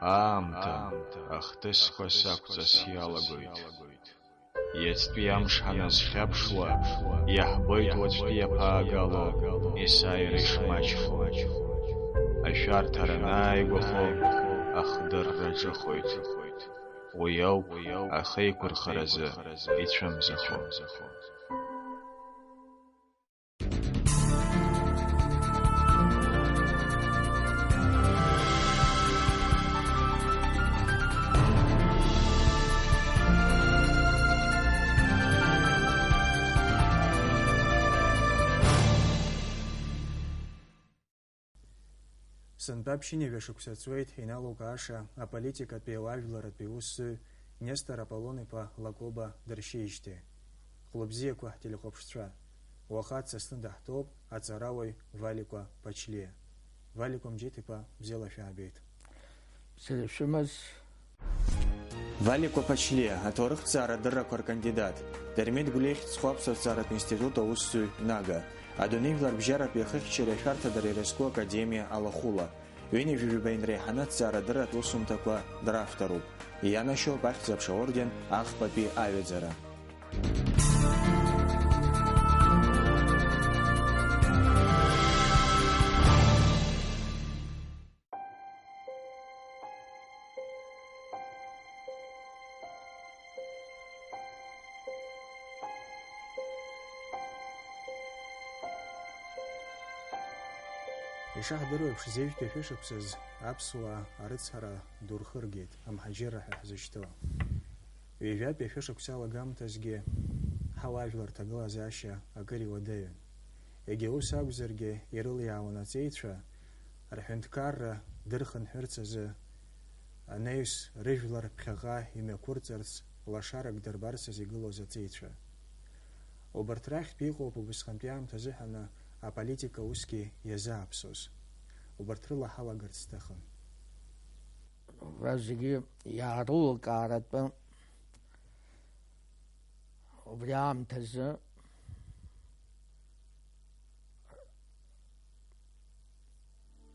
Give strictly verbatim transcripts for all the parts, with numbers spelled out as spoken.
Аамҭа ахҭысқәа сақәҵас иалагоит. Иацтәи амш ҳаназхьаԥшуа, иаҳбоит уаҵәтәи иаԥаагало есааира ишмаҷхо. Ашәарҭара анааигәахо, ахдырра ҿыхоит. Уи ауп ахеиқәырхаразы ицәымзахо. Сынтәа ԥшьынҩажәа шықәса ҵуеит иналукааша аполитикатәи ауаажәларратәи усзуҩ Нестор Аполлон-иԥа Лакоба дыршьеижьҭеи. Хәлыбзиақәа ҳтелехәаԥшцәа, уаха дсасны даҳтәоуп аҵарауаҩ Валикәа Ԥачлиа. Валикәа Мџьиҭ-иԥа, бзиала шәаабеит. Бзиара шәымаз. Валикәа Ԥачлиа, аҭоурыхҭҵаара адыррақәа ркандидат, Дырмит Гәлиа ихьӡ зху аԥсуа ҭҵааратә институт аусзуҩ нага, адунеи жәлар бжьаратәи ахыхьчареи ашәарҭадареи ирызку академиа алахәыла, ҩынҩажәи жәаба инреиҳаны аҭҵаарадырратә усумҭақәа дравторуп. Ианашьоуп Ахьӡ-аԥша орден ахԥатәи аҩаӡара. Ишаҳдыруеиԥш, зежәтәи ашәышықәсаз аԥсуаа арыцҳара ду рхыргеит, амҳаџьырра ҳәа ҳзышьҭоу. Ҩажәатәи ашәышықәса алагамҭазгьы ҳауаажәлар рҭагылазаашьа акыр иуадаҩын. Егьа ус акәзаргьы, ирылиаауан аҵеицәа, рҳәынҭқарра дырхынҳәырц азы, анаҩс рыжәлар ԥхьаҟа имҩақәырҵарц, лашарак дырбарц азы игылоз аҵеицәа. Убарҭ рахьтә иҟоуп убысҟантәи аамҭа азыҳәаны аполитика усгьы иазааԥсоз. Убарҭ рыла ҳалагарц сҭахын. Убра зегьы иаарылукааратәы убри аамҭазы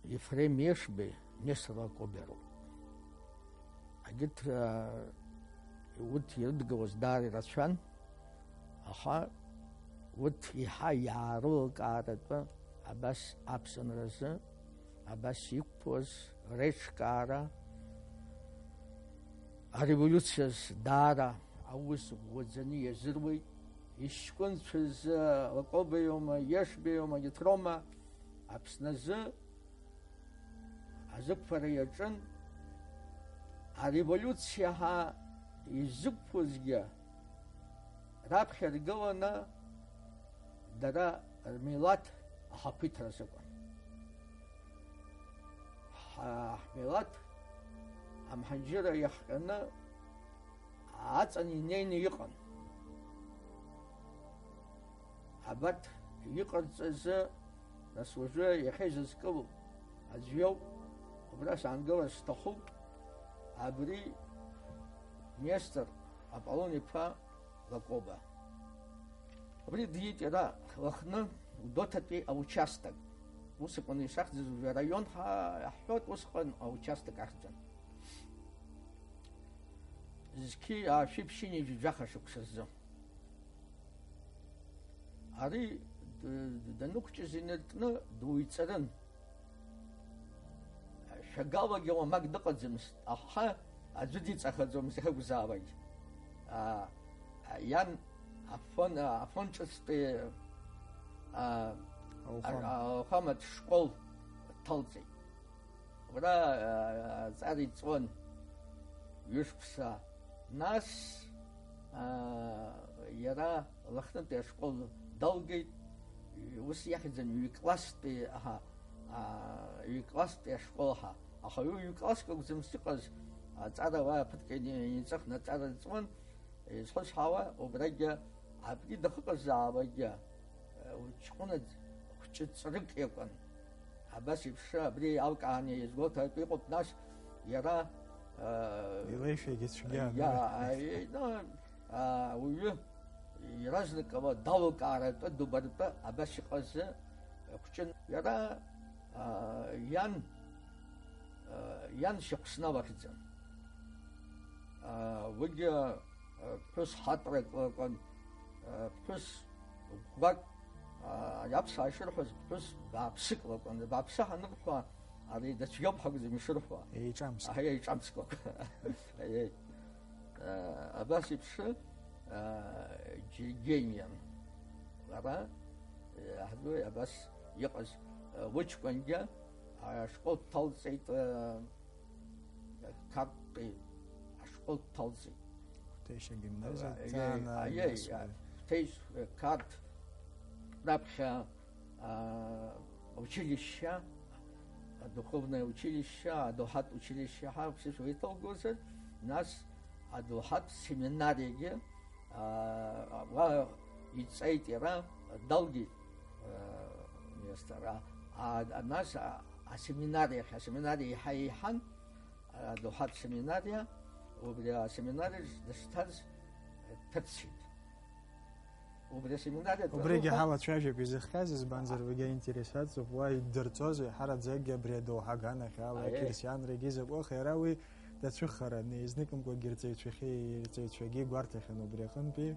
Ефрем Иашбеи Нестор Лакобеи роуп. Егьырҭ, а, урҭ ирыдгылоз даара ирацәан, аха урҭ еиҳа иаарылкааратәы абас аԥсынразы, абас иқәԥоз реиҿкаара, ареволиуциаз даара аус ӷәӷәаӡаны иазыруеит. Иҷкәынцәаз Лакоба иоума, Иашба иоума, Гетрома, Аԥсназы азықәԥара иаҿын. Ареволиуциа ҳәа изықәԥозгьы раԥхьа ргыланы дара рмилаҭ ахақәиҭра азыҳәан. Ҳа-, ҳмилаҭ амҳаџьырра иахҟьаны аҵан инеины иҟан. Абарҭ иҟарҵазы, нас, уажәы иахьа изызкыло аӡә иоуп, убра саангылар сҭахуп, абри Нестор Аполлон-иԥа Лакоба. Абри диит иара Лыхны Гәдоуҭатәи аучасток. Ус акәын ишахьӡыз, уажәы араион ҳа-, ҳҳәоит, усҟан аучасток ахьӡын. Зқьи аашәи ԥшьынҩажәи жәаха шықәса азы. Ари д-, данықәҿыз инаркны дуаҩҵарын. Шәагалагьы уамак дыҟаӡамызт, аха аӡәы диҵахаӡомызт иакәзаалак. А, а, иан Афон, Афон ҿыцтәи, а, Ауахәама. А, ауахәаматә школ дҭалҵеит. Уара, а, аҵара иҵуан ҩышықәса. Нас, аа, иара Лыхнытәи ашкол далгеит, ус иахьӡын ҩ-класстәи, аҳа, аа, ҩ-класстәи ашкол, аҳа. Аха уи ҩ-класск акәӡамызт иҟаз, аҵара уа ԥыҭк ини-, иҵыхны аҵара рҵуан, изхысҳәаауа, убрагьы абри дахыҟазаалакгьы, ҷкәына хәҷы ҵәрык иакәын. Абас еиԥш абри алкааны изгәоуҭартә иҟоуп, нас иара, э, илеишәагьы цәгьа иа-, анырҳәа. Э, ну, а, уаҩы иаразнакала далукааратәы, дубартәы абас иҟазы хәҷын. Иара, а, иан, а, Иан Шьахәсна лахьӡын. Уигьы ԥҳәыс ҳатрак лакәын, ԥҳәыс ӷәӷәак, аԥсуаа ишырҳәоз, ԥҳәыс бааԥсык лакәын. Бааԥсы ҳанырҳәа, ари дацәгьоуп ҳакәӡам ишырҳәо. Еиҿамск. Аҳ, еиҿамск лакәын. Аиеи. Абас еиԥш, џьаргьы имиан. Лара, иаҳдуи абас иҟаз, лыҷкәынгьы ашкол дҭалҵеит, Қарҭтәи ашкол дҭалҵеит. Қәҭешь агимназиа Аиеи, дҭанаан аиеи, нас уи. Қәҭешь, Қарҭ, раԥхьа, а, училище, духовное училище, адоуҳатә училище ҳәа ԥсышәала иҭалгозар, нас адоуҳатә семинариагьы, а, уа иҵеит иара, далгеит, а, Нестор, а, а, нас, а, асеминариахь, асеминариа еиҳа еиҳан, адоуҳатә семинариа, убри асеминариаҿ дышҭаз, э, дҭырцеит. Убри асеминариа Убригьы дҭахуха- ҳалацәажәап изыхҟьаз, избанзар, уигьы аинтерес аҵоуп, уа иддырҵоз еиҳараӡакгьы абри адоуҳа аганахь ала Аиеи. Ақьырсианрагьы изакәыхи, иара уи дацәыхараны, изныкымкәагьы рҵаҩцәахьы, рҵаҩцәагьы игәарҭахьан убри аҟынтәи.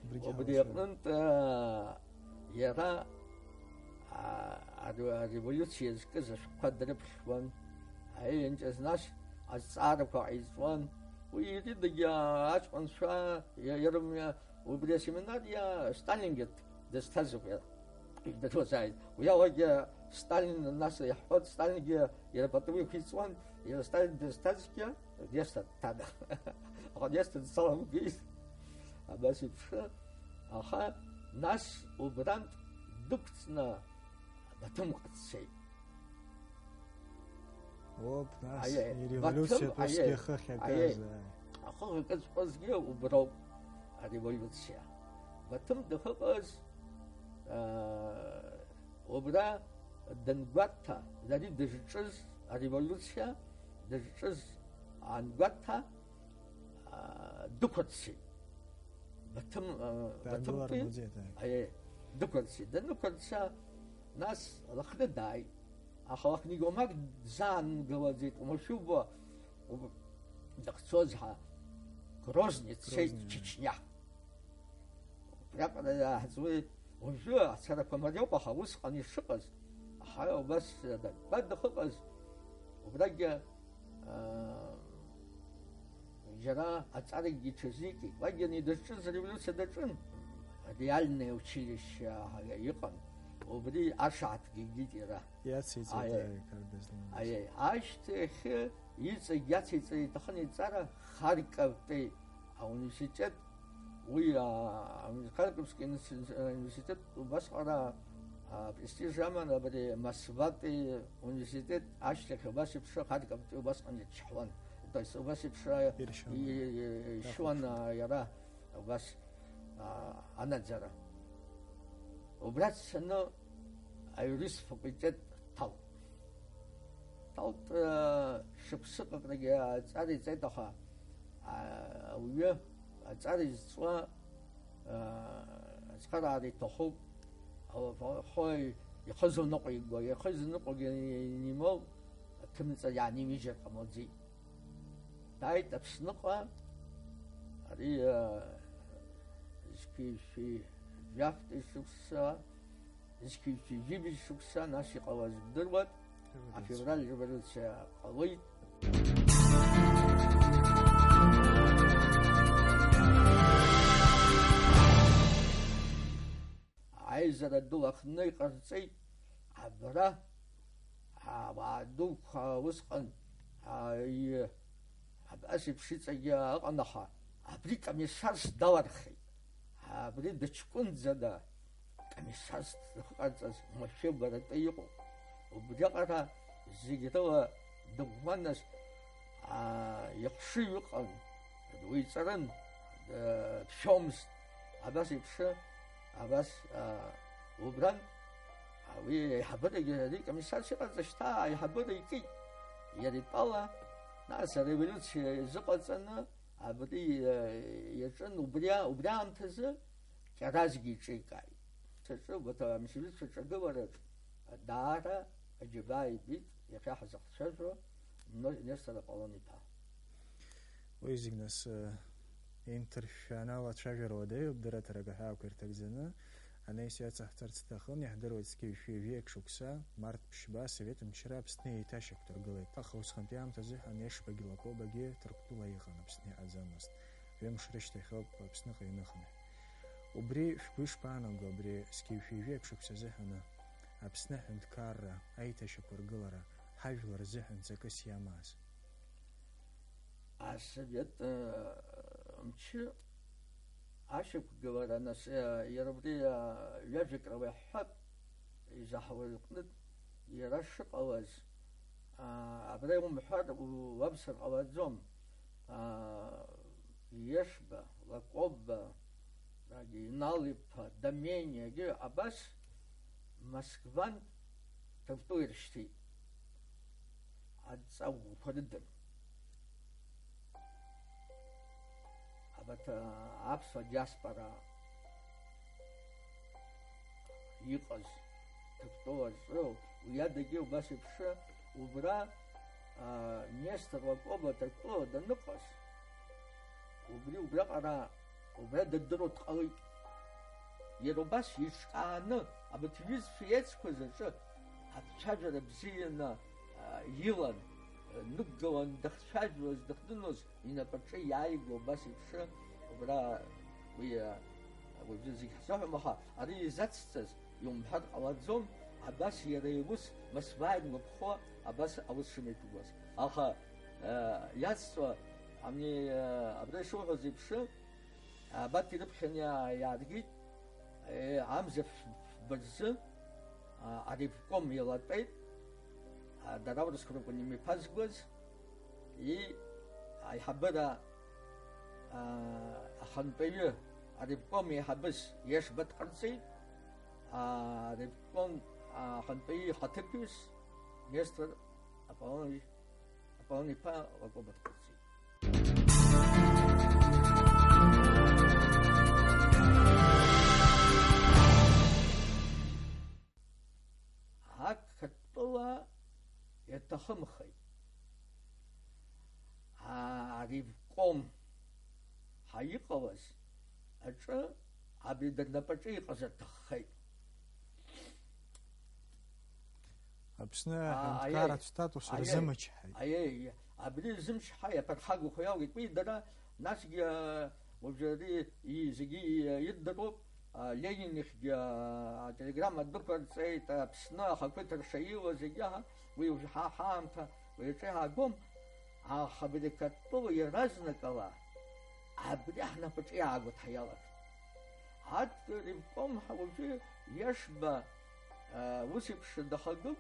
Убригьы Убри ҳалацәажәап. Аҟынтә, аа, иара, аа, ару-, ареволиуциа зкыз ашәҟәқәа дрыԥхьуан, аиеинҵәаз нас азҵаарақәа ҟаиҵон. Уи иридагьы аҷкәынцәа иа-, ирымҩа, убри асеминариа Сталингьы дызҭазоуп иара. Идыруазааит. Уи алагьы Сталин, нас иаҳҳәоит, Сталингьы иара пату иқәиҵон, иара Сталин дызҭазгьы, Нестор дҭада. Аха Нестор дцаламгеит. Абас еиԥш, аха нас убрантә дықәҵны Баҭымҟа дцеит. Оп, нас Аиеи, иреволиуциатә Баҭым, усгьы аиеи, ахы ахьакыз, аиеи. Ахы ахьакызгьы уброуп ареволиуциа. Баҭым дахьыҟаз, аа, убра дангәаҭа, ари дызҿыз ареволиуциа, дызҿыз аангәаҭа, аа, дықәырцеит. Баҭым, аа, Баҭымтәи, Дандулар Муӡеҭа. Аиеи, дықәырцеит. Данықәырца, нас Лыхны дааит. Аха Лыхнигьы уамак дзаангылаӡеит, уамашәа убо, уб-, дахьцоз ҳа, Грозни дцеит, Грозни. Чечня. Убриаҟара иааҳҵуеит, уажәы ацарақәа мариоуп, аха усҟан ишыҟаз, аха убас дабба дахыҟаз, убрагьы, аа, џьара аҵарагьы иҽазикит. Уагьы ани дызҿыз ареволиуциа даҿын, реальное училище ҳәа иҟан, убри ашааҭгьы игеит иара. Иациҵеит Аиеи. Ари Кардазлан. Аиеи, ашьҭахь иҵегь иациҵар иҭахын иҵара Харьковтәи ауниверситет, уи, а, Харьковский инс-, университет убасҟара, а, престиж аман, абри Москватәи университет ашьҭахь убас еиԥш Харьковтәи убасҟан ирчҳауан. То есть убас еиԥш, а, Иршьуан. И-, и-, ишьуан, Дахәаԥшуан. А, иара. Убас, аа, анаӡара. Убра дцаны аиурист факультет дҭалт. Дҭалт, аа, шықәсык аҟарагьы аҵара иҵеит, аха, аа, ауаҩы аҵара изҵуа, аа, ацхыраара иҭахуп. Ахы ихы зыныҟәиго, ихы зыныҟәиганы ианимоу, аҭымҵа иаанимыжьыр ҟамлаӡеит. Дааит Аԥсныҟа, ари, а, зқьи жәшәи жәафтәи шықәса, зқьи жәшәи жәибжь шықәса, нас иҟалаз бдыруеит, афевраль револиуциа ҟалоит. Аизара ду Лыхны иҟарҵеит, абра, ауаа дуқәа усҟан, аи, абас еиԥш иҵегьы ыҟан, аха абри комиссарс далархеит. Абри дыҷкәынӡа да, комиссарс дыҟарҵаз машәырбаратәы иҟоуп. Убриаҟара зегь рыла дыӷәӷәан, нас, аа, ихшыҩ ыҟан, уиҵарын, э, дшәомызт. Абас еиԥш, абас, а, убран, а, уи аиҳабырагьы ари комиссарс иҟаҵа шьҭа аиҳабыра икит. Иара итәала, нас ареволиуциа изыҟаҵаны, абри, а, иаҿын, убри а-, убри аамҭазы Кьаразгьы иҿикааит. Саҿы, убарҭ аменшевикцәа рҿагылараҿ даара аџьабаа ибеит, Иахьа ҳзыхцәажәо Но-, Нестор Аполлон-иԥа. Уи зегь нас, э, инҭыршәшәааны алацәажәара уадаҩуп, дара ҭарак аҳәаақәа ирҭагӡаны, анаҩс иацаҳҵарц сҭахын, иаҳдыруеит, зқьи жәшәи жәеи шықәса, март ԥшьба, асовет мчра Аԥсны еиҭашьақәдыргылеит. Аха усҟантәи аамҭазыҳәан Ешбагьы Лакобагьы Ҭырқәтәыла иҟан, Аԥсны иҟаӡамызт. Ҩымш рышьҭахьоуп Аԥсныҟа иныхны. Убри шәгәы ишԥаанаго, абри зқьи жәшәи жәеи шықәса азыҳәаны Аԥсны аҳәынҭқарра, аиҭашьақәа ргылара, ҳажәлар рзыҳәан ҵакыс иамаз? Асовет, э, мчы ашьақәгылара, нас, э, иара убри, э, ҩажәак рыла иаҳҳәап, изаҳауа рҟнытә иара шыҟалаз, а, абра иумҳәар, у-, уамсыр ҟалаӡом. А, Ешба, Лакоба, Инал-иԥа, Домениагьы абас Москвантә Ҭырқәтәыла ирышьҭит. Адҵа ӷәӷәақәа рыдын. Абарҭ, а, аԥсуа диаспора иҟаз Ҭырқәтәыла рҿы, уи адагьы убас еиԥш убра, а, Нестор Лакоба Ҭырқәтәыла даныҟаз, убри убраҟара, убра дырдыруа дҟалеит. Иара убас иҿкааны, абарҭ рҩызцәа иацқәаз аҿы ацәажәара бзианы, а, илан, нықәгылан дахцәажәоз, дахьдәылоз, инапаҿы иааигәа убас еиԥш, убра уи, а, уажәы зегь ҳзыҳәом, аха ари изацҵаз иумҳәар ҟалаӡом, абас иара иус Москва ингәаԥхо абас аус шымҩаԥыгуаз. Аха, а, иацҵо, ами, а, абра ишуҳәаз еиԥш, Абарҭ ирыԥхьаны иаа-, иааргеит, е, амза ф-, фба рзы, а, аревком еилатәеит, а, дара аурысқәа ракәын имҩаԥазгоз, и, аиҳабыра, а, ахантәаҩы, аревком еиҳабыс Ешба дҟарҵеит, а, аревком, а, ахантәаҩы ихаҭыԥҩыс Нестор Аполлон-, Аполлон-иԥа Лакоба дҟарҵеит. Ақырҭтәыла иаҭахымхеит. Аревком ҳәа иҟалаз аҿы абри дырнапаҿы иҟазар ҭаххеит. Аԥсны А, аҳәынҭқарратә аиеи. статус Аиеи. рзымчҳаит. Аиеи, абри рзымчҳаи аԥырхагахо иалгеит. Уи дара насгьы, а, уажәы ари и-, зегьы и-, ирдыруп. А, Ленин ихьгьы, а, ателеграмма дәықәырҵеит, Аԥсны ахақәиҭра шаиуа зегьы, аҳа, уи уажәы ҳа-, ҳаамҭа уи аҿы иаагом. Аха абри Катәыла иаразнакала абри ҳнапаҿы иаагәаҭа иалагеит. Адгьыл ревком ҳәа уажәы Ешба, а, ус еиԥш дахагылт,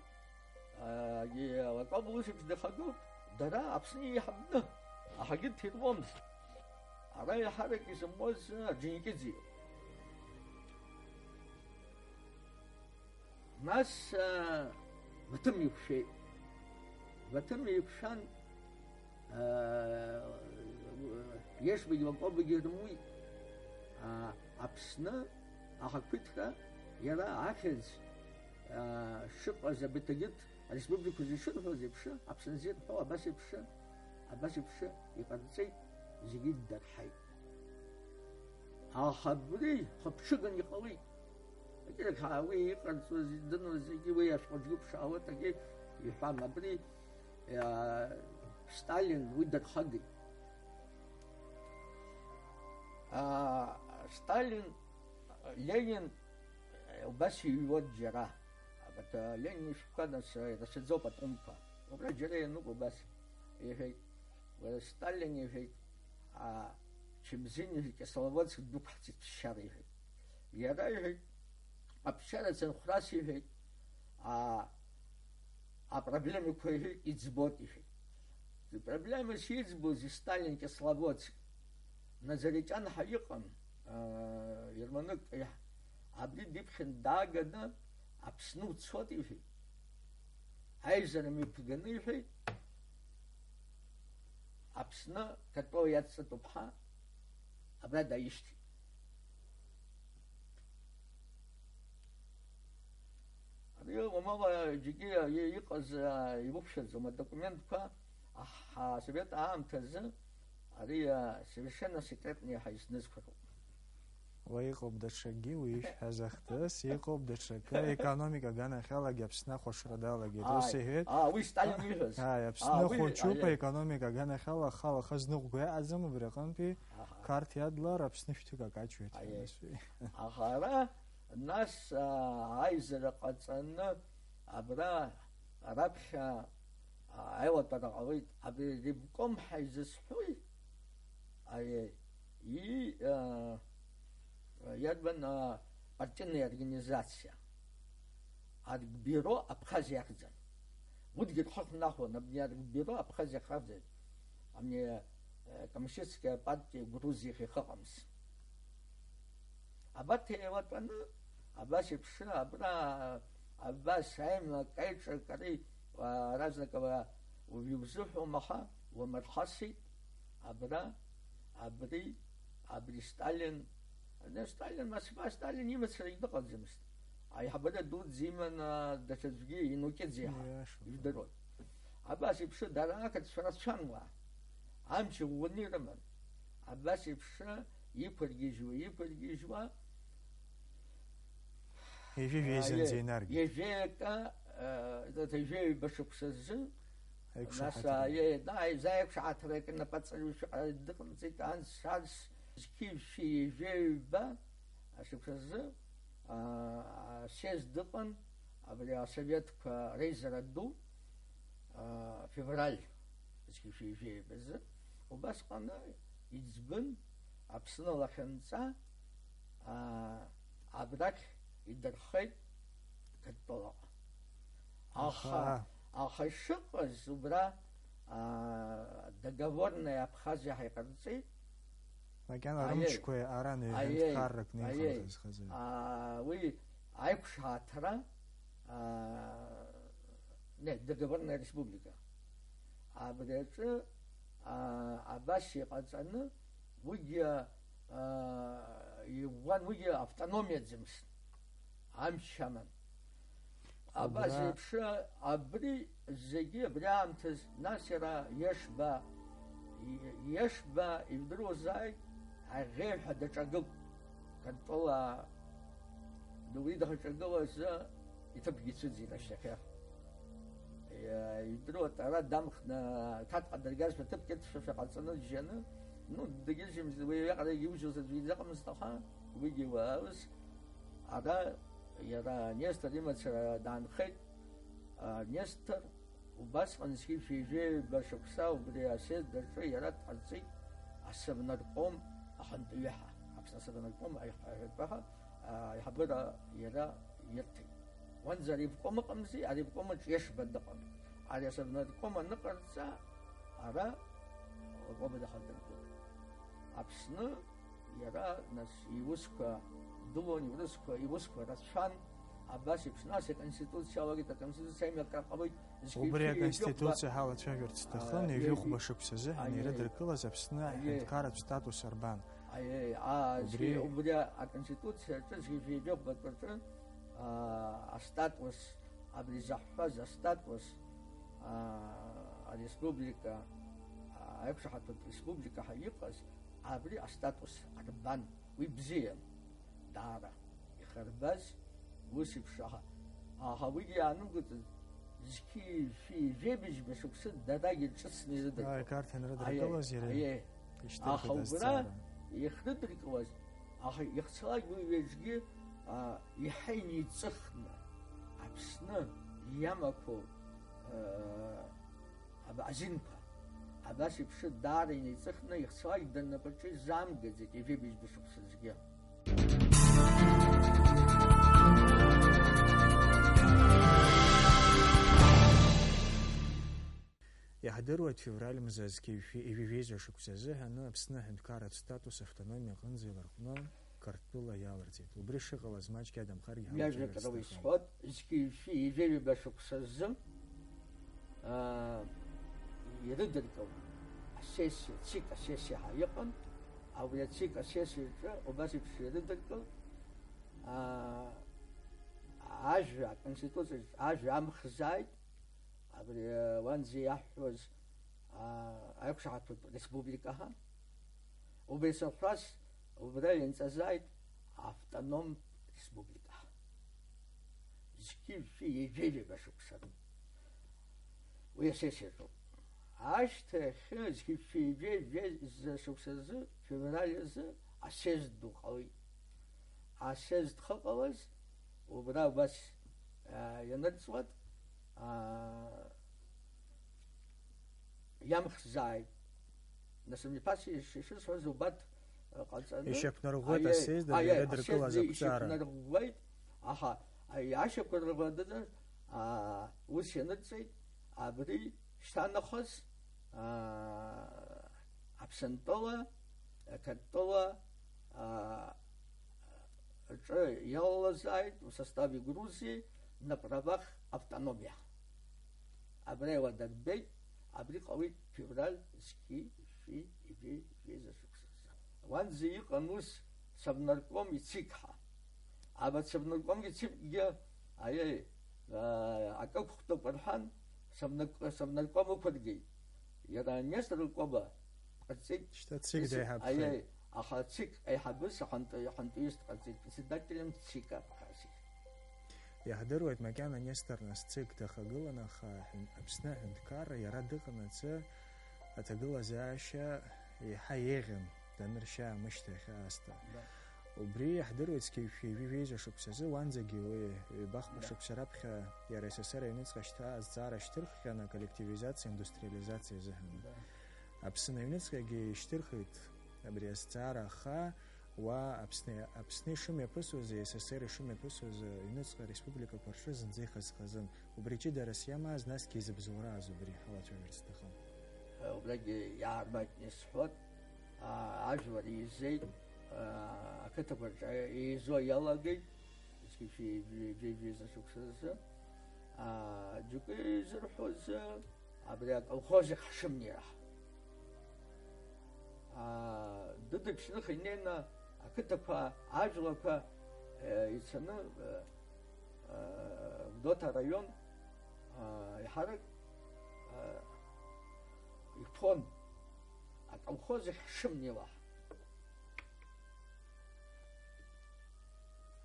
а, и-, Лакоба ус еиԥш дахагылт, дара Аԥсны еиҳабны аҳагьы ҭирбомызт. Ара еиҳарак изымуаз Орџьоникиӡе иоуп. Нас, а, Баҭым иқәшәеит. Баҭым иқәшәан, Ешбагьы Лакобагьы рымуит. Аԥсны ахақәиҭра иара ахьӡ шыҟаз абарҭ егьырҭ ареспубликақәа зегьы шырҳәоз еиԥш, Аԥсны зегьы рҳәо абас еиԥш, абас еиԥш иҟарҵеит, зегьы ддырҳаит. Аха абри хыԥҽыган иҟалеит. Акьырак ҳа-, уи иҟарҵоз, идыруаз зегьы уи ашәҟәы џьгәыԥшаауеит, акгьы иҳәам. Абри, а, Сталин уи дырхагеит. А, Сталин, Ленин, убас иҩуан џьара. Абарҭ, а, Ленин ишәҟәқәа нас, а, ирацәаӡоуп атәымқәа. Убра џьара иануп убас. Иҳәеит, уара Сталин, иҳәеит, а, Чемзин, иҳәеит, Кисловодск дәықәҳҵеит ԥсшьара, иҳәеит. Иара, иҳәеит, аԥсшьара цынхәрас, иҳәеит, а, апроблемақәа, иҳәеит, иӡбоит, иҳәеит. Ипроблемас иӡбози Сталин Кисловодск? Назаритиан ҳәа иҟан, а, германык, иаҳ-, абри диԥхьан дааганы Аԥсны уцот, иҳәеит. Аизара мҩаԥганы, иҳәеит, Аԥсны Катәыла иацҵатәуп ҳәа абра дааишьҭит. Абри Уамала егьигьы иҟаз, а, иуқәшәаӡом адокументқәа, аҳ-, асовет аамҭазы ари, а, совершенно секретный ҳәа изнызқәароуп. Уа иҟоуп даҽакгьы, уи ишәҳәаз ахҭыс, иҟоуп даҽакы, економика аганахьалагьы Аԥсны ахәаҽра далагеит. Ус Ааи. иҳәеит. Аа, уи Сталин иҳәаз. Ааи, Аԥсны Аа, уи, хәыҷуп, аиеи. Аекономика аганахьала ахала хазныҟәга иаҟаӡам, убри аҟынтәи Аҳа. Қарҭ иадлар Аԥсны шәҭык акаҷуеит ҳәа Аиеи. нас уи. Аха ара, нас, аа, аизара ҟаҵаны, абра, раԥхьа, аа, аилатәара ҟалеит. Абри ревком ҳәа изызҳәои? Аиеи. И, а, иарбан, а, партийная организация? Аргбюро Абхазиа ахьӡын. Урҭгьы рхы хнахуан, абни Аргбюро Абхазиа ахьӡын. Абни, э, коммунистическая партия Грузии ахь ихыҟамыз. Абарҭ еилатәаны, абас еиԥш, абра, абас аимак, аиҿакареи, а, разнык ала уажә иузыҳәом, аха уамырхасит, абра, абри, абри Сталин, не, Сталин, Москва, Сталин имацарагь дыҟаӡамызт. Аиҳабыра дуӡӡа иман, а, даҽаӡәгьы, Инокьыӡе ҳәа, Иашоуп. Ижәдыруан. Абас еиԥш дара ақырҭцәа рацәан уа. Амч ӷәӷәаны ирыман. Абас еиԥш иқәыргьежьуа, иқәыргьежьуа, Ежәи жәеизанӡа аиеи, инаргеит. Ежәеи акы, э, ежәеи ҩба шықәса азы, Аиқәшаҳаҭра. Нас, аиеи, да, аиза аиқәшаҳаҭра акы напаҵаҩышәҟа дыҟамҵеит, анс, арс, зқьи жәшәи ежәеи ҩба ашықәса азы, а, асезд ыҟан, абри асоветқәа реизара ду, а, февраль зқьи жәшәи ҩба азы, убасҟаны иӡбын Аԥсны лахьынҵа, аа, абрахь идырхеит Гатәылаҟа. Аха, Аха. аха ишыҟаз убра, аа, договорная Абхазиа ҳәа иҟарҵеит. Макьана Аиеи. рымчқәа ара Аиеи. ныҳәынҭқаррак Аиеи. неихарҵаз хазы. Аа, уи аиқәшаҳаҭра, аа, не, договорная республика. Абри аҿы, аа, абас иҟаҵаны, уигьы, аа, иӷәӷәан, уигьы автономиаӡамызт, амч аман. Абас Убра еиԥш абри зегьы, абри аамҭаз, нас иара Иашба, И-, Иашба ижәдыруазааит, аӷьеҩҳәа даҿагылт, Гатәыла, уи дахьаҿагылаз, иҭыԥгьы ицәыӡит ашьҭахьы. Иа-, ижәдыруа, ара дамхны, аҭак ҟадыргаз ҳәа ҭыԥк ирҭшәашәа ҟаҵаны џьшьаны, ну, дагьыжьымызт, уи аҟара иужьоз аӡәы изыҟамызт, аха уигьы уаауз, ара иара Нестор имацара даанхеит. А, Нестор убасҟан зқьи жәшәи ҩажәи ҩба шықәса убри асезд аҿы иара дҟарҵеит асовнарком ахантәаҩы ҳәа, Аԥсны асовнарком аиҳ-, аиҳабыра, а, аиҳабыра иара ирҭеит. Уанӡа аревком ыҟамзи, аревком аҿы Иашба дыҟан. Ари асовнарком аныҟарҵа, ара Лакоба дахадыргылеит. Аԥсны иара, нас, иусқәа дылон, иурысқәа, иусқәа рацәан, абас еиԥш, нас, аконституциа алагеит, аконституциа аимакра ҟалоит, зқьи Убри жәшәи ҩажәи аконституциа ҩба, ҳалацәажәарц сҭахын, а, ҩажәи ҩажәи хәба шықәсазы ҳәа, аиеи, иара дыргылаз Аԥсны аиеи, аҳәынҭқарратә статус арбан? Аиеи, аа, Убри зқьи, убри аконституциа аҿы, зқьи жәшәи ҩажәи хәбатәаҿы, аа, астатус, абри заҳҳәаз астатус, аа, ареспублика, аа, аиқәшаҳаҭтә республика ҳәа иҟаз, абри астатус арбан, уи бзиан, даара ихарбаз, ус еиԥш, аха, аха уигьы иаанымгыцыз, зқьи жәшәи жәибжьба шықәсы дарагьы ҿыцны ирыдыркылт. Ааи, Қарҭ анрыдыркылаз Аиеи, иара аиеи. ишьҭырхит Аха убра азҵаара. Ихрыдыркылаз, аха ихцалак уи ҩаҿгьы, а, иаҳа инеиҵыхны, Аԥсны иамақәоу, а, аб-, азинқәа, абас еиԥш даара инеиҵыхны ихцалак даннапаҿы изаамгаӡеит ҩажәи быжьба шықәсазгьы. Иаҳдыруеит, февраль мза зқьи жәшәи ҩажәи жәеиза шықәса азыҳәаны Аԥсны аҳәынҭқарратә статус автономиа аҟынӡа иларҟәны Қырҭтәыла иаларҵеит. Убри шыҟалаз маҷк иадамхаргьы ҳалацәажәарц Ҩажәак ала сҭахын. Исҳәот, зқьи жәшәи ҩажәи ҩба шықәса азы, аа, ирыдыркылт асессиа, ЦИК асессиа ҳәа иҟан, абри ацик асессиаҿы убас еиԥш ирыдыркылт, аа, Ажәа, аконституциаҿ ажәа амхзааит, абри, уанӡа иаҳҳәоз, аа, аиқәшаҳаҭтәратә республика ҳәа. Убри сырҳәаз, убра ианҵазааит автоном республика ҳәа. Зқьи жәшәи ҩажәи жәаба шықәса. Уи асессиаҿоуп. Ашьҭахь зқьи жәшәи ҩажәи жәаба шықәсазы, февраль азы асезд ду ҟалеит. Асезд хыҟалаз, убра убас, аа, ианырҵуат, аа, иамхзааит. Нас абни ԥаса иш-, ишысҳәаз убарҭ, э, ҟаҵаны, Ишьақәнарӷәӷәеит аиеи, асессиа аиеи, ирыдыркылаз асессиа ақәҿиара. Ишьақәнарӷәӷәеит, аха, аи-, ашьақәырӷәӷәа дыдын, аа, ус ианыҵҵеит, абри шьҭанахыс, аа, Аԥсынтәыла, Қырҭтәыла, аа, рҿы иалалазааит, в составе Грузии, на правах автономия. Абра иуадырбеит, абри ҟалеит февраль зқьи жәшәи ҩажәи жәеиза шықәсазы. Уанӡа иҟан ус Совнарком ицик ҳәа. Абарҭ Совнарком ицикгьы, аиеи, аа, акы ықәхтәуп рҳәан, Совнарк-, Совнарком ықәыргеит. Иара Нестор Лакоба ҟарҵеит. Шьҭа цик Ис-, деиҳабхеит. Аиеи, аха цик аиҳабыс ахантәаҩ-, ахантәаҩыс дҟарҵеит, председателем цик аԥхасит. Иаҳдыруеит, макьана Нестор нас цик дахагылан, аха аҳәын-, Аԥсны аҳәынҭқарра иара дыҟанаҵы аҭагылазаашьа еиҳа еиӷьын, даныршьа амышьҭахь аасҭа. Да. Убри иаҳдыруеит, зқьи жәшәи ҩажәи жәеиза шықәсазы, уанӡагьы уи ҩбахԥа Да. шықәса раԥхьа иара С С С Р аҩныҵҟа шьҭа азҵаара шьҭырххьан, аколлективизациа, индустриализациа азыҳәан. Да. Аԥсны аҩныҵҟагьы ишьҭырхит абри азҵаара, аха уа Аԥсны, Аԥсны ишымҩаԥысуаз, С С С Р ишымҩаԥысуаз, аҩныҵҟа республикақәа рҿы зынӡа ихазхазын. Убри ҷыдарас иамаз, насгьы изыбзоурааз убри ҳалацәажәарц сҭахын. Убрагьы иаармаҷны исҳәот, аа, ажәлар еизеит, аа, ақыҭақәа рҿы еизо иалагеит, зқьи жәшәи ҩажәи жәеиза шықәсазы, аа, џьоукы изырҳәозы, абри аколхоз ихшымнеиуа. Аа, дыдыԥшьных инеины ақыҭақәа, ажәлақәа, э, ицаны, э, э, Гәдоуҭа араион, э, иҳарак, э, иԥон, аколхоз ихшымнеиуа.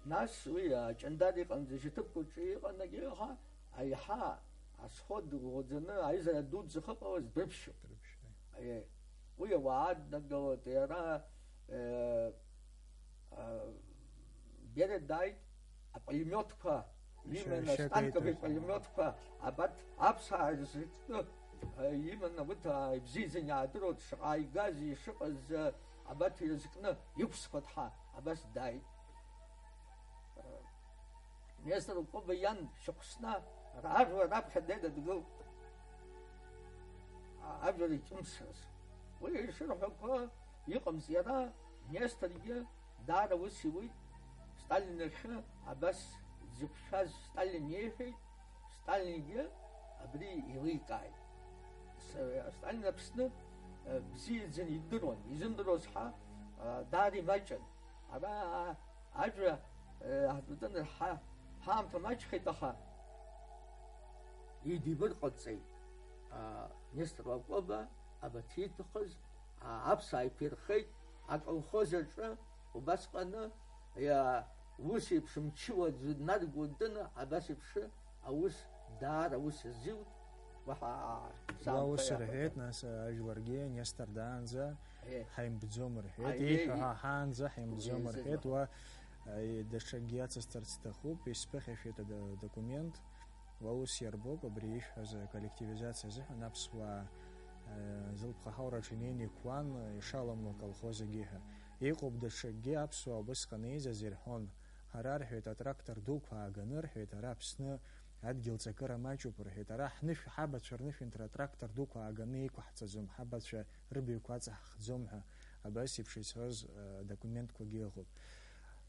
Нас уи аҷандар иҟан, зышьаҭыԥқәа рҿы иҟан, егьи аха аиҳа асход ӷәӷәаӡаны аизара дуӡӡа ахьыҟалаз дрыԥшьон. Дрыԥшьон. Аиеи. Уи ауаа днагалоит, иара, э, а, Бериа дааит, апулемиотқәа Ишәа-, иманы, ишәақәиҭуп. Станковый пулемиотқәа, абарҭ аԥсаа ирызкны, э, иманы, урҭ, а, ибзиаӡаны иаадыруеит, шаҟа ааигаз, ишыҟаз, э, абарҭ ирызкны иқәсхуеит ҳәа, абас дааит. Э, Нестор Лакоба иан Шьахәсна ра-, ажәлар раԥхьа днеины дгылт. А-, ажәлар иҿымсрыз. Уи ишырҳәақәо иҟамызт, иара Несторгьы даара ус иуит, Сталин иахьы абас дзықәшәаз Сталин иеиҳәеит, Сталингьы абри еиликааит. С-, Сталин Аԥсны, э, бзиаӡаны идыруан, изымдыруаз ҳәа, э, даара имаҷын. Ара, а, ажәа, э, аҳдәаҿын ҳа-, ҳаамҭа маҷхеит, аха идибырҟаҵеит, а, Нестор Лакоба, абарҭ ииҭахыз, а, аԥсаа иқәирхеит, аколхоз аҿы убасҟаны, иа-, ус еиԥш мчыла днаргонданы, абас еиԥш аус даара ус азиут, уаҳа Уа ус саамҭа рҳәеит, иаҳәаӡом. Нас, ажәларгьы, Нестор даанӡа Е. ҳаимбӡом рҳәеит, Аиеи. Ииҳәо ҳаҳаанӡа ҳаимбӡом Уи рҳәеит, азыҳәан. Уа, аи, даҽакгьы ацысҵарц сҭахуп, исԥыхьашәеит адо-, документ, уа ус иарбоуп, абри ишәҳәаз аколлективизациа азыҳәан аԥсуаа, э, зылԥха ҳаураҿы инеины иқәлан, ишаламло аколхоз агьы ҳәа. Иҟоуп даҽакгьы, аԥсуаа убысҟан еизаз ирҳәон, ҳара, рҳәеит, атрактор дуқәа ааганы, рҳәеит, ара Аԥсны адгьыл ҵакыра маҷуп, рҳәеит, ара ҳнышә, ҳабацәа рнышәынҭра атрактор дуқәа ааганы иқәаҳҵаӡом, ҳабацәа рыбаҩқәа аҵаҳхӡом ҳәа, абас еиԥш ицоз, э, документқәагьы ыҟоуп.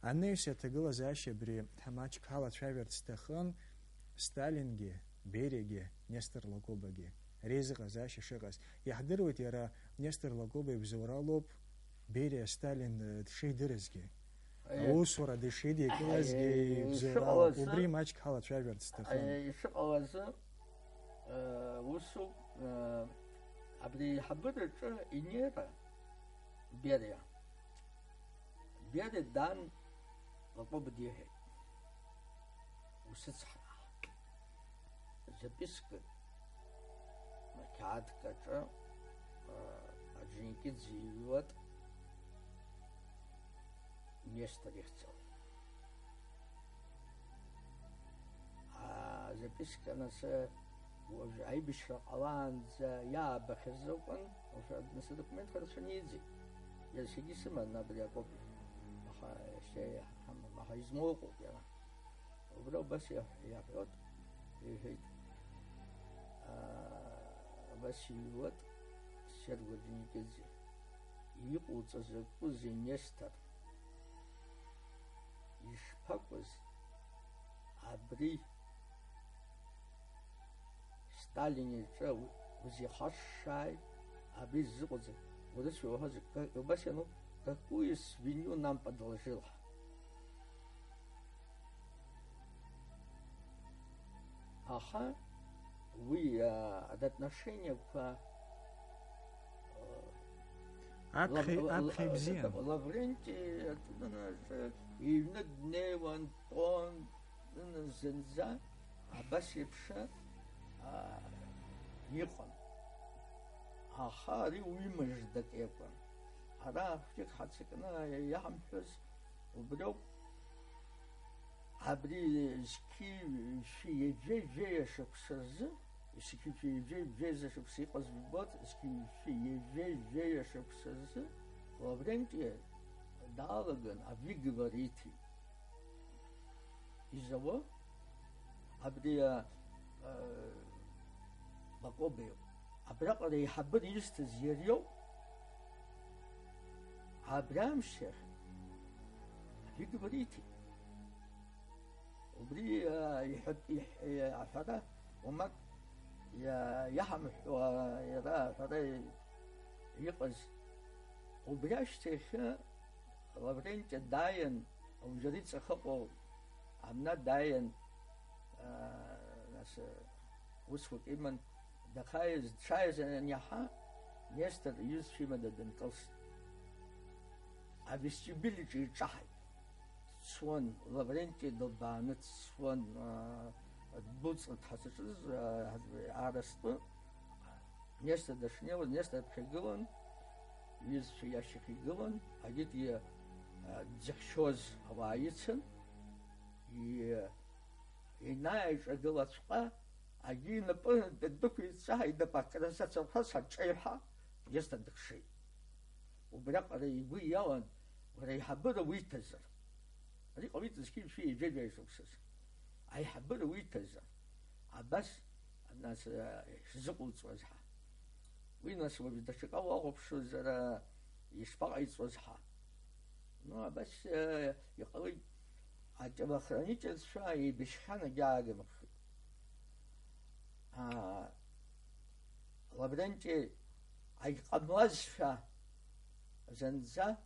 Анаҩс аҭагылазаашьа абри ҳамаҷк ҳалацәажәарц сҭахын, Сталингьы, Бериагьы, Нестор Лакобагьы реизыҟазаашьа шыҟаз. Иаҳдыруеит, иара Нестор Лакоба ибзоуралоуп Бериа Сталин, э, дшеидырызгьы. Аусура дышидикылазгьы, ибзоурала, ишыҟалаз, убри маҷк ҳалацәажәарц сҭахын. Ишыҟалаз, э, усоуп, э, абри аиҳабыраҿы инеира Бериа. Бериа дан Лакоба диҳәеит. Усыцҳа. Запискак, ақьаадк аҿы, а, Орџьоникиӡе иҩуеит Нестор ихьӡала. А, записка, нас, уажә аибашьра ҟалаанӡа иаабахьаз акәын, уажә, нас, адокументқәа рацәаны иӡит. Иара саргьы исыман абри акопиа. Аха иашьа иаҳамам, аха измоу ыҟоуп иара. Убра убас иаҳ-, иаҳәоит, иҳәеит. Аа, абас иҩуеит Серго Орџьоникиӡе. Иҟоуҵаз закәызеи, Нестор? Ишԥакәыз абри Сталин иҿы узихашшааит, абри ззыҟаҵа, урысшәа уаҳәозар, ка-, убас иану, какую свинью нам подложил ҳәа. Аха уи, а, адотношениақәа, а, аԥхьа, лав-, лав-, аԥхьа ибзиан. Лавренти, а, иҩны днеиуан, дтәон, зынӡа абас еиԥш, а, иҟан. Аха ари уи мыждак иакәын. Ара хәҷык ҳаццакны иаҳамҳәоз убриоуп. Абри зқьи жәшәи ҩажәи жәеи ашықәс рзы, зқьи жәшәи ҩажәи жәеиза шықәса иҟаз жәбоит, зқьи жәшәи ҩажәи жәеи ашықәс рзы Лавренти даалаган авигово риҭеит. Изауа абри, а, а, Лакоба иоуп. Абраҟара аиҳабыра изҭаз иара иоуп. Абри амшьахь авигово риҭеит. Убри, а, иҳәатә-, иҳ-, аҳәара, уамак иа-, иаҳамҳәо, а, иара аҳәара иҟаз. Убри ашьҭахь Лавренти дааин, Аужьари ҵахыҟоу амна дааин, аа, нас, усқәак иман, дахааиз, дшааиз аниаҳа, Нестор иҩызцәа имада дынкылст. Авестибиль аҿы иҿаҳаит. Дцон, Лавренти дылбааны дцон, аа, ддәылҵны дҳазаҿыз, аа, арыстәы. Нестор дышнеиуаз, Нестор дыԥхьагылан, иҩызцәа иашьахь игылан, агьигьы, а, дзыхьчоз ауаа ицын, и-, инааиҿагылаҵәҟьа, агьи инапы ддәықәиҵәа, инапы акрызацәырҳәа, саҿеиҳәа, Нестор дыкшеит. Убриаҟара игәы иауан, уара аиҳабыра уиҭазар. Ари ҟалеит зқьи жәшәи ҩажәи жәаҩа шықәсазы. Аиҳабыра уиҭазар. Абас, нас, э, ишзыҟауҵуаз ҳәа. Уи, нас, уажә даҽакы уахәаԥшуазар, ишԥаҟаиҵоз ҳәа. Ну, абас, э, иҟалеит, ателохранительцәа еибашьхьан, агьаагымхеит. Аа, Лавренти агьҟамлазшәа зынӡа,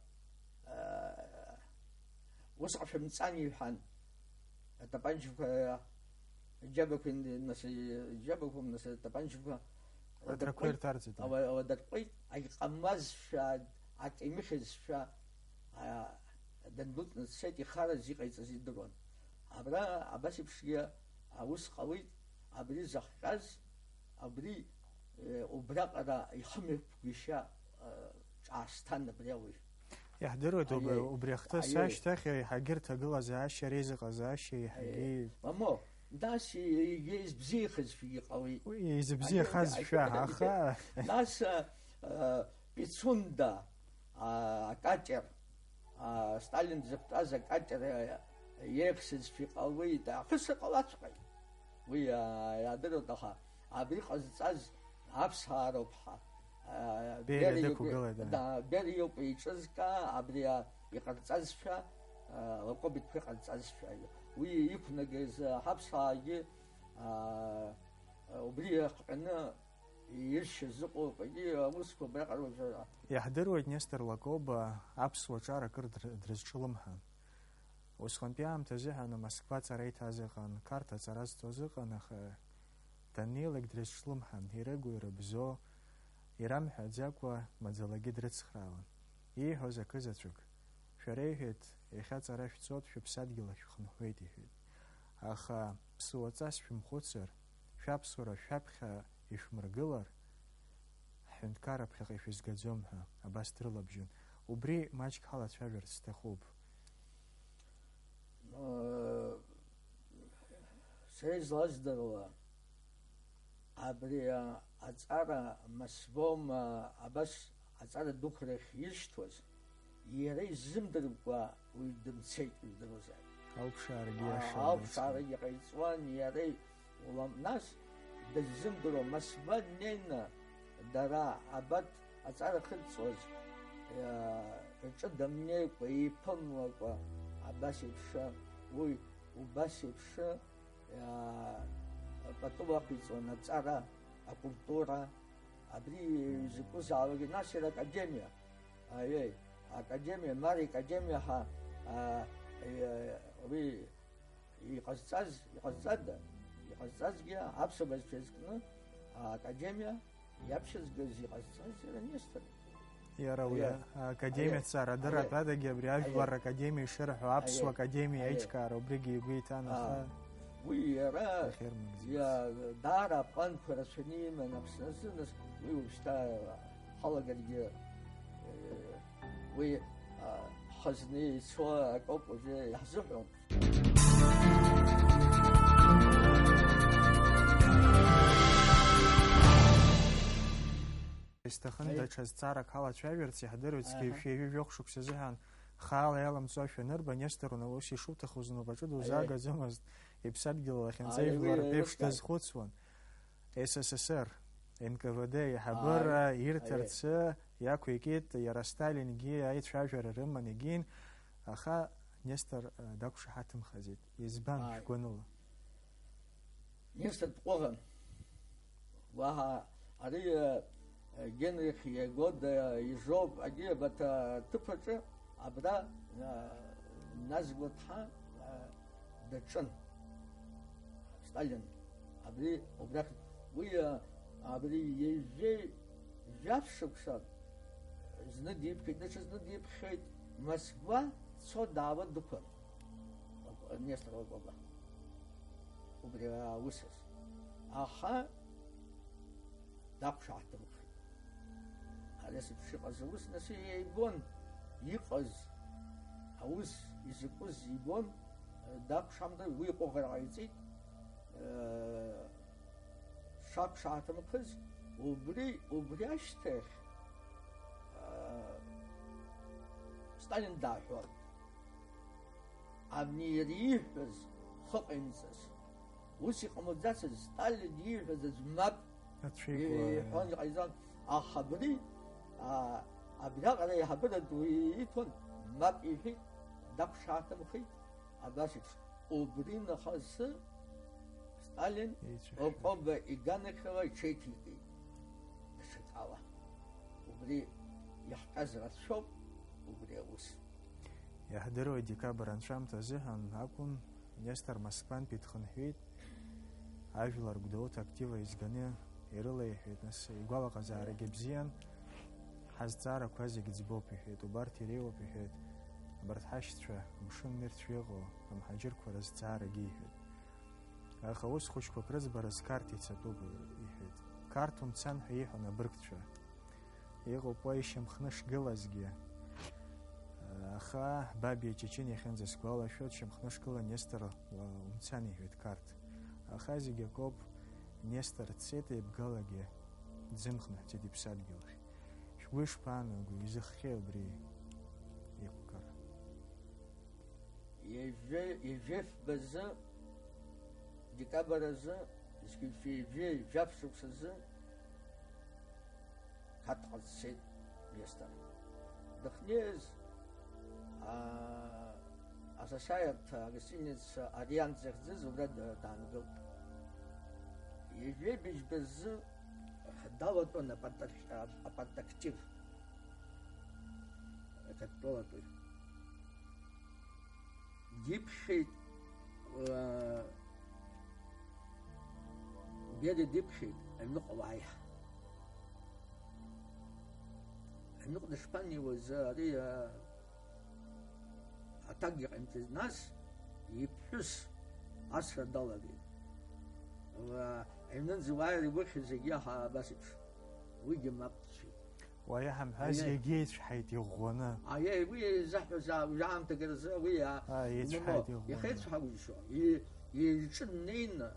аа, усҟан шәымҵан иҳәан, атапанчақәа, аџьабақәа, нас, аџьабақәа, нас, атапанчақәа Атрақәа ирҭарҵеит, ала-, аладырҟәит, агьҟамлазшәа, ак имыхьызшәа, аа, дындәылҵны дцеит, ихараз иҟаиҵаз идыруан. Абра абас еиԥшгьы аус ҟалеит, абри захҟьаз, абри, э, убраҟара ихымҩаԥгашьа, э, ҿаасҭан абри ауаҩ. Иаҳдыруеит, уб-, Аиеи. Убри ахҭыс Аиеи. Ашьҭахь еиҳагьы рҭагылазаашьа, реизыҟазаашьа еиҳагьы Аиеи. Мамо, нас и-, егьа избзиахазшәагьы ҟалеит. Уи изыбзиахазшәа, Аиеи, аха аиеи. Нас, э, Пицунда, а, акатер, а, Сталин дзықәтәаз акатер, а, иеихсызшәа иҟалеит, аахыс ыҟалаҵәҟьеит. Уи, а, иаадыруеит, аха абри ҟазҵаз аԥсаароуп ҳәа, а, Бериа Бериа иоуп, дықәгылеит, а. Да, Бериа иоуп еиҿызкаа, абри, а, иҟарҵазшәа, а, Лакоба иҭыԥ иҟарҵазшәа. Уи иқәнагаз, а, ҳаԥсаагьы, а, убри иахҟьаны иршьыз ыҟоуп, егьи аусқәа абраҟара уажәы. Иаҳдыруеит, Нестор Лакоба аԥсуа ҿар акыр др-, дрызҿлымҳан. Усҟантәи аамҭазы ҳәаны Москва аҵара иҭаз ыҟан, Қарҭ аҵара зҵоз ыҟан, аха даннеилак дрызҿлымҳан, ирыгу-ирыбзоу, ирамҳәаӡакәа маӡалагьы дрыцхраауан. Ииҳәоз акы заҵәык. Шәара, иҳәеит, иахьа аҵара шәҵоит, шәыԥсадгьыл ахь шәхынҳәуеит, иҳәеит. Аха ԥсуаҵас шәымхәыцыр, шәаԥсуара шәаԥхьа ишәмыргылар, ҳҳәынҭқарра ԥхьаҟа ишәызгаӡом ҳәа абас дрылабжьон. Убри маҷк ҳалацәажәарц сҭахуп. Э, Сара излаздыруа, абри, а, аҵара Москвоума, абас аҵара дуқәа рахь ишьҭуаз, иара изымдыркәа уаҩ дымцеит, ижәдыруазааит. Алԥшаарагьы А, иашан, алԥшаарагьы ҟаиҵуан, иара и-, улам-, нас дыззымдыруа, Москва днеины дара абарҭ аҵара ахьырҵоз, иа-, рҿы дымнеикәа, еиԥымлакәа, абас еиԥш, уи убас еиԥш, иа-, пату ақәиҵон аҵара, акультура, абри изакәызаалакгьы, нас иара академиа, аиеи, академиа, Мариа академиа ҳәа, а, е, уи иҟазҵаз, иҟазҵада? Иҟазҵазгьы аԥсуа бызшәа иазкны, а, академиа иаԥшьызгаз иҟазҵаз иара Нестор. Иара уи Аиеи. Академиа Аиеи. Ҵарадырратә Аиеи. Адагьы абри Аиеи. Ажәлар академиа ишырҳәо аԥсуа Аиеи. Академиа Аиеи. Аиҿкаара убригьы игәы иҭан, А, аха уи иара дахьырмыгӡац. Иа-, даара апланқәа рацәаны иман Аԥсны азы, нас уи уажәшьҭа ҳалагаргьы, э, уи, а, ҳхазны ицо акоуп уажәы иаҳзыҳәон. Исҭахын Аиеи. Даҽа зҵаарак ҳалацәажәарц, иаҳдыруеит, зқьи Аҳа. Шәи ҩажәи жәохә шықәса азыҳәан хаала иаламҵуашәа анырба, Нестор Уналус ишуҭаху знапаҿы Аиеи. Дузаагаӡомызт, иԥсадгьыл лахьынҵа Аиеи, ижәлар уи реиԥш еилыскааит. Дазхәыцуан. С С С Р, Н К В Д аиҳабыра Аиеи. Ирҭарцы Аиеи. Иақәикит, иара Сталингьы аицәажәара рыман егьин, аха Нестор, э, дақәшаҳаҭымхаӡеит. Избан Ааи. Шәгәаныла? Нестор дҟәыӷан. Уаҳа ари, э, Генрих Иагода ижоуп, агьи абарҭ аҭыԥ аҿы абра, э, Назгәа ҭҳа, э, даҿын. Сталин абри убрахь, уи, э, абри ҩажәи жәаф шықәса зны диԥхьеит, даҽазны диԥхьеит, Москва цо-даауа дықәын. Нестор Лакоба. Убри аус азы. Аха дақәшаҳаҭымхеит. Ари асеиԥш иҟаз аус, нас, иибон, иҟаз аус, изакәыз ибон, дақәшаҳаҭым-, уи ҟәыӷара ҟаиҵеит, э, шақәшаҳаҭымхыз, убри, убри ашьҭахь, э, Сталин дааҳәуан. Абни иара ииҳәаз хыҟаимҵаз. Ус иҟамлаӡацызт, Сталин ииҳәаз аӡә мап Ацәеигәа. Иҳәон, иҟаиҵон. Аха абри, а, абриаҟара аиҳабыра ду иҭон, мап иҳәеит, дақәшаҳаҭымхеит, абас еиԥш. Убри нахыс Сталин Еицәышәшәа. Окоба иганахьала иҽеиҭеикит. Даҽакала. Убри иаҳтәаз рацәоуп, убри аус. Иаҳдыруеит, декабр анҵәамҭа азыҳәан акәын, Нестор Москвантәи дхынҳәит, ажәлар Гәдоуҭа актива изганы ирылеиҳәеит, нас игәалаҟазаарагьы бзиан, ҳазҵаарақәа зегь ӡбоуп, иҳәеит, убарҭ иреиуоуп, иҳәеит, абарҭ ҳашьцәа, амшын нырцә иҟоу амҳаџьырқәа рызҵаарагьы, иҳәеит. Аха ус хәыҷқәак рыӡбараз Қарҭ ицатәуп, иҳәеит. Қарҭ умцан ҳәа иҳәон абыргцәа. Иҟоуп уа ишьамхнышгылазгьы. Аха Бабиа Чечен иахьынӡасгәалашәо, дшьамхнышгыла Нестор, уа, умцан, иҳәеит Қарҭ. Аха зегь акоуп, Нестор дцеит, еибгалагьы дзымхнышәӡеит иԥсадгьыл ахь. Шәгәы ишԥаанаго, изыхҟьеи убри иқәгара? Ҩажәи, ҩажәи фба азы, декабр азы, зқьи жәшәи ҩажәи жәаф шықәса азы, Қарҭҟа дцеит Нестор. Дахьнеиз, аа, асасааирҭа агостиница Ариант захьӡыз убра да-, даангылт. Ҩажәи быжьба азы далатәон апартак-, апартактив. Ақырҭтәылатәи. Диԥхьеит, э, Бери диԥхьеит аҩныҟа уааи. Аҩныҟа дышԥанеиуаз, ари, э, аҭакгьы ҟаимҵеит. Нас иԥҳәыс асра далагеит. Э, аҩнынӡа уааир игәырӷьеит зегьы, аха абас еиԥш. Уигьы мап дцәеит. Уаҩы ҳамҳәаз, аиеи, иагьеицәҳаит иӷәӷәаны. Аиеи, уи изаҳҳәаз, а, уи аамҭак рзы, уи, а, а, иеицәҳаит, ну, иӷәӷәаны. Иахьеицәҳауишо, и-, ирҿы днеины,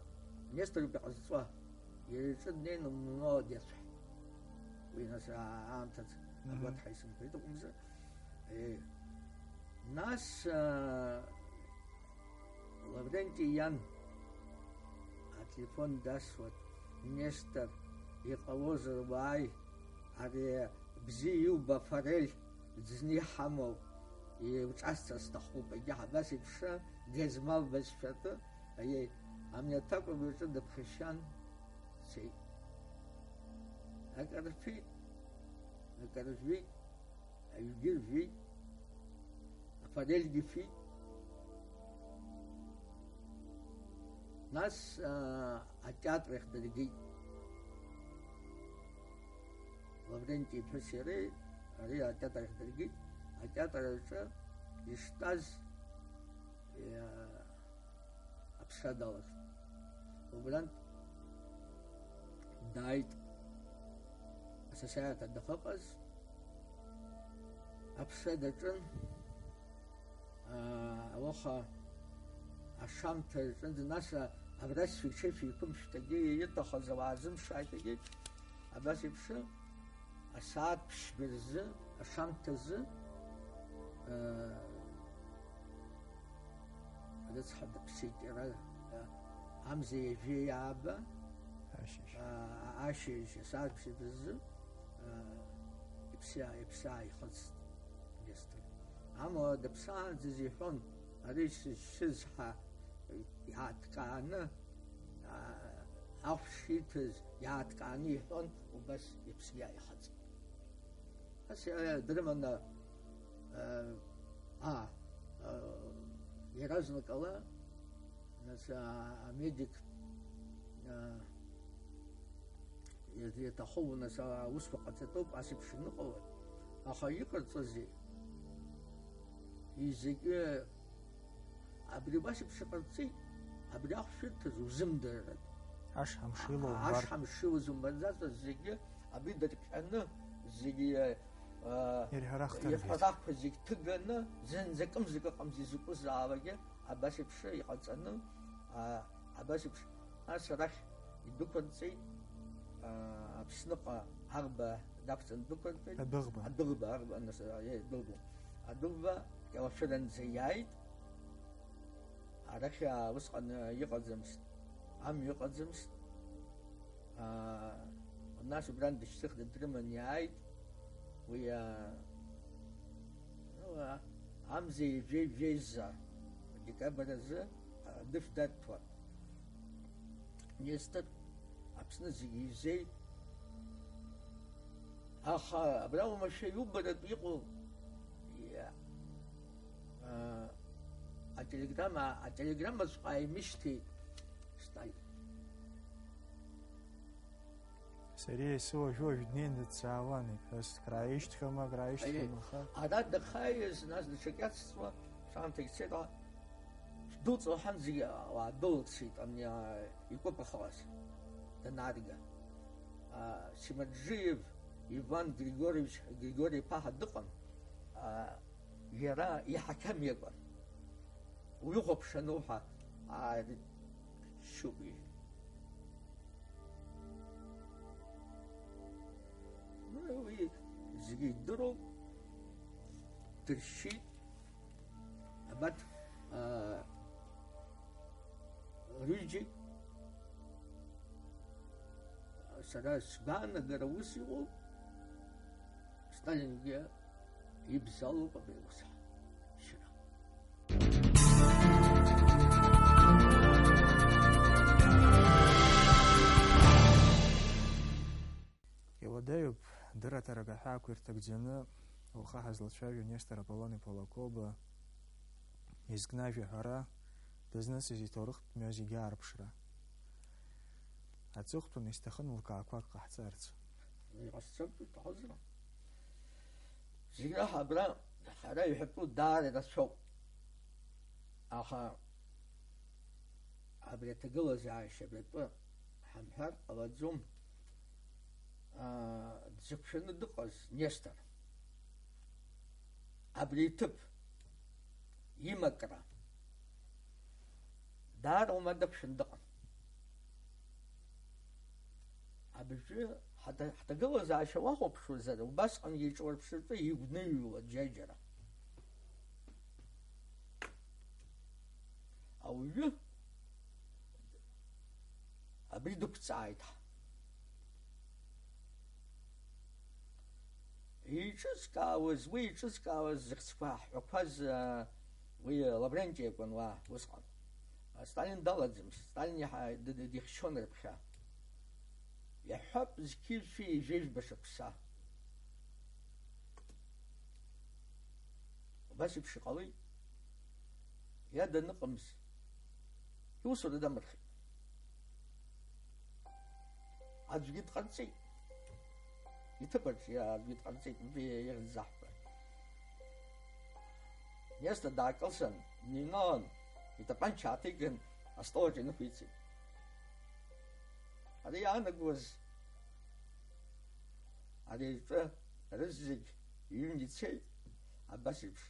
Нестор иҟазҵо, ирҿы днеины, ну, диацәҳаит. Уи нас, а, аамҭаӡ, мгм, агәаҭҳәа исымҳәеит акәымзар. Е, нас, а, Лавренти иан ателефон дасуан, Нестор, иҟалозар уааи, ари бзиа иуба Форель ӡны иҳамоу, иуҿасҵар сҭахуп, егьа ҳабас еиԥш дезмалбазшәа атәы, аиеи, амни аҭакәажә иҿы дыԥхашьан, дцеит. Акы рфеит, акы ржәит. Аҩгьы ржәит, афорельгьы фит. Нас, аа, атеатр ахь дыргеит. Лавренти иԥҳәыс иареи ари атеатр ахь дыргеит. Атеатр аҿы иштәаз, иа-, аԥсра далагт. Убрантә дааит асасааирҭа дахьыҟаз. Аԥсра даҿын, аа, ауаха ашамҭа рҿынӡа, нас, а, абра сшәиҽеи шәиқәымшәт, егьи иҭахыз ауаа азымшааит, егьи абас еиԥш. Асааҭ ԥшьба рзы, ашамҭазы, э, рыцҳа дыԥсит иара, э, амза ҩажәи ааба, ашьыжь. Э, ашьыжь, асааҭ ԥшьба рзы, э, иԥсы, иԥсы ааихыҵт Нестор. Амала дыԥсаанӡа иҳәон, ари сызшьыз ҳәа иааҭкааны, а, ахә шиҭаз иааҭкааны иҳәон, убас иԥсгьы ааихыҵит. Ас, а, дрыманы, а, а, а, иаразнакала, нас, а, амедик, а, иа-, иаҭаху, нас, аусқәа ҟаҵатәуп, ас еиԥш иныҟалоит. Аха иҟарҵозеи? Изегьы Абри убас еиԥш иҟарҵеит, абри ахәшәырҭаз узымдырыртә. Ашҳам шилоу умбар. Ашҳам шилоу зумбаӡацыз зегьы абри дырҟьаны, зегьы, а, ирҳәарахҭаргеит. Ирҳәарахқәа зегь ҭыганы, зынӡа акымзак ыҟамзи изакәызаалакгьы, абас еиԥш иҟаҵаны, а, абас еиԥш, нас арахь идәықәырҵеит, а, Аԥсныҟа Аӷба дақәҵаны дәықәырҵеит. Адәыӷба. Адәыӷба, Аӷба, нас, а, е, Адәыӷба. Адәыӷба Кьалашәыранӡа иааит. Арахь, а, усҟан, а, иҟаӡамызт, амҩа ыҟаӡамызт. А, нас убрантә дышьҭыхны дрыманы иааит. Уи, а, ну, а, амза ҩажәи жәеиза декабр азы, а, анышә дарҭәуан. Нестор Аԥсны зегьы изеит. Аха абра уамашәа иубаратәы иҟоу, иа-, а, ателеграмма, ателеграммаҵәҟьа ааимышьҭит Сталин. Сара исуажәуажә днеины дсаауан, иԥҳәыс, акрааишьҭхьоума, акрааишьҭхьоума, аха. Ара дахааиз, нас даҽакы иацҵуа, шаамҭагь цеит, ҳдәылҵуа ҳан зегьы ауаа дәылҵит, ани, а, икәыпахауаз данаарга. А, Симаджиев Иван Григорьевич, Григори иԥа ҳәа дыҟан, а, иара иҳақьым иакәын. Уихәаԥш ануҳәа, аарччоуп иҳәеит. Уи зегьы идыруп, дыршьит. Абарҭ, аа, рҩыџьегь сара сгәаанагара ус иҟоуп, Сталингьы ибзалоуп абри аус шьра. Иуадаҩуп, дырраҭарак аҳәаақәа ирҭагӡаны, уаха ҳазлацәажәо Нестор Аполлон-иԥа Лакоба, Изкны ажәаҳәара, дызнысыз иҭоурыхтә мҩа зегьы аарԥшра. Аҵыхәтәаны исҭахын лкаақәак ҟаҳҵарц. Иҟасҵап, иҭахызар. Зегь раҳа абра ҳара иҳәатәу даара ирацәоуп. Аха абри аҭагылазаашьа абратәы ҳамҳәар ҟалаӡом, аа, дзықәшәаны дыҟаз Нестор. Абри иҭыԥ имакра даара ума дықәшәаны дыҟан. Абыржәы ҳада-, ҳҭагылазаашьа уахәаԥшуазар, убасҟан иҿурԥшыртәы игәныҩуа џьаџьара. Ауаҩы абри дықәҵааит. Иҿызкаауаз, уи иҿызкаауаз зыхьӡқәа ҳҳәақәаз, а, уи Лавренти иакәын уа усҟан. Сталин далаӡамызт, Сталин иаҳа д-, д-, дихьчон рыԥхьа. Иаҳҳәап, зқьи жәшәи ҩажәи жәба шықәса. Убас еиԥш иҟалеит. Иаданыҟамз, иусура дамырхит. Аӡәгьы дҟарҵеит. Иҭыԥаҿ иа-, аӡәгьы дҟарҵеит, уи ихьӡ заҳҳәа. Нестор даакылсын, дныҩналан, итапанча ааҭиган, астол аҿы инықәиҵеит. Ари иаанагоз, ари аҿы рызегь иҩны ицеит, абас еиԥш.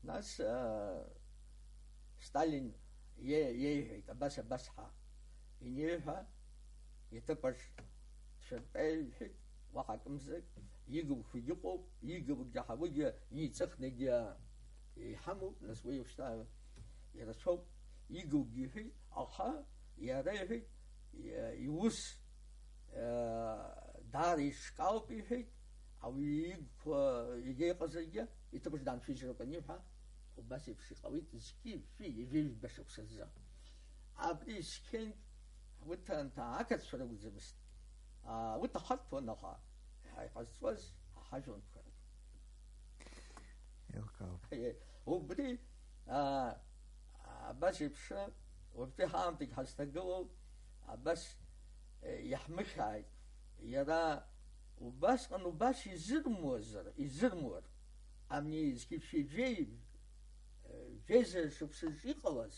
Нас, аа, Сталин иеи-, иеиҳәеит, абас, абас ҳәа. Ианиҳәа, иҭыԥаҿ дшәыртәа иҳәеит, уаҳа акымзарак, игылқәагь ыҟоуп, игылгьы ҳауагьы иҵыхнагьы иҳамоуп, нас уи уажәшьҭа ирацәоуп, игылгьы иҳәеит, аха иара иҳәеит, иа-, иус, аа, даара иҿкаауп иҳәеит, ауаҩы игәқәа егьа иҟазаргьы, иҭыԥаҿ даншәыжьроуп аниҳәа, убас еиԥш иҟалеит зқьи жәшәи ҩажәи жәба шықәсазы. Абри зқьынтә уҭ анҭаа ақырҭцәа ракәӡамызт. Аа, уҭ ахарҭәуан, аха иҟазҵоз ҳажәлантәқәа ракәын. Еилкаауп. Е, убри, аа, абас еиԥш, уажәтәи ҳаамҭагь ҳазҭагылоу, абас, е, иаҳмыхьааит. Иара убасҟан убас изырмуазар, изырмуар, ани зқьи жәшәи жәеи, е, жәеиза шықәсаҿ иҟалаз,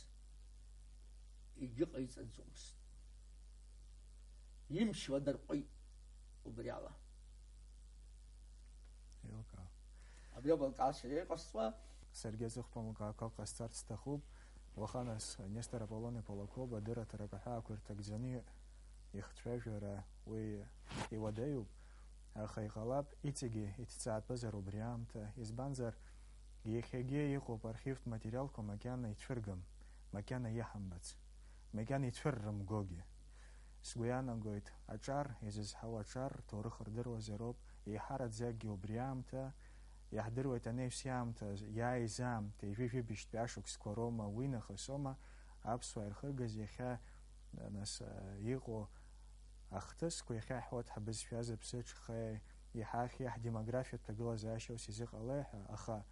егьыҟаиҵаӡомызт. Имч ладырҟәит убри ала. Еилкаа. Абри ауп алкаашьа иҟасҵо. Саргьы аҵыхәтәан лкаақәак ҟасҵарц сҭахуп. Уаха нас Нестор Аполлон-иԥа Лакоба адырраҭарак аҳәаақәа ирҭагӡаны ихцәажәара уи иуадаҩуп. Аха иҟалап, иҵегьы иҭҵаатәызар убри аамҭа, избанзар, иахьагьы иҟоуп архивтә материалқәа макьана ицәыргам, макьана иаҳамбац, макьана ицәыррымгогьы. Сгәы иаанагоит, аҿар, изызҳауа аҿар, рҭоурых рдыруазароуп, еиҳараӡакгьы убри аамҭа, иаҳдыруеит анаҩс иаамҭаз, иааиз аамҭа, ҩажәи жәибжьтәи ашықәсқәа роума, уи нахыс аума аԥсуаа ирхыргаз иахьа, нас, иҟоу ахҭысқәа, иахьа иаҳҳәоит ҳбызшәа зыԥсы ҿхеи, иҳахьи, ҳдемографиатә ҭагылазаашьа ус изыҟалеи ҳәа, аха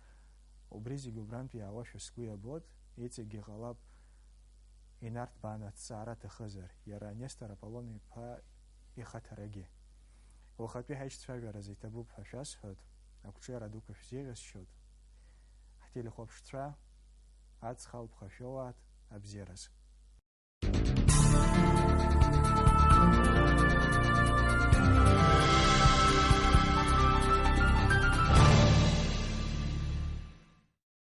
убри зегьы убрантә иаауашәа сгәы иабоит, иҵегьгьы ҟалап, инарҭбааны аҭҵаара аҭахызар, иара Нестор Аполлон-иԥа ихаҭарагьы. Уахатәи ҳаишьцәажәара зегь ҭабуп ҳәа шәасҳәоит, ақәҿиара дуқәа шәзеиӷьасшьоит. Ҳтелехәаԥшцәа, аҵх алԥха шәоуааит, абзиараз.